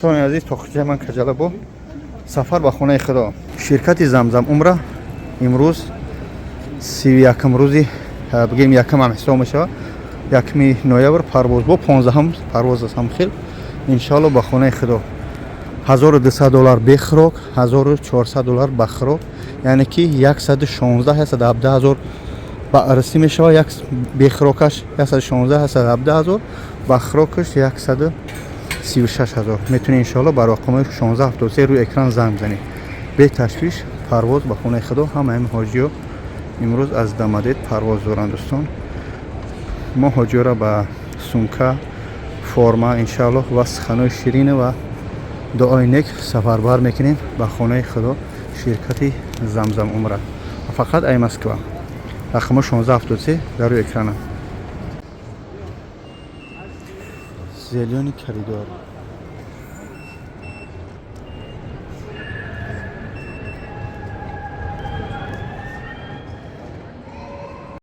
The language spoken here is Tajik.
Дӯстони азиз, тоқичаи ман каҷала бо сафар ба хонаи худо. Ширкати Замзам Умра имрӯз 31-м рӯзи, бигем, якум ҳам ҳисоб мешавад, 1 ноябр парвоз бо 15-ҳам парвоз аст. Ҳам хел, иншоалло, ба хонаи худо. 1200 доллар бехӯрок, 1400 доллар ба хӯрок, яъне ки 116 117 ҳазор ба арсӣ мешавад. Як бехӯрокаш 116 117 ҳазор, ба хӯрокаш 136 ҳазор. Метавонед, иншоалло, ба рақамҳои 1673 рӯи экран занг бизанед. Беташвиш парвоз ба хонаи худо. Ҳамаи ҳоҷиё имрӯз аз Дамадед парвоз доранд. Дӯстон, мо ҳоҷиёро ба сумка, форма, иншоаллоҳ, ва суханои ширину ва дуои нек сафарбар мекунем ба хонаи худо. Ширкати Замзам Умра фақат ай Москва, рақамҳо 1673 дар рӯи экрана. Зелёный коридор.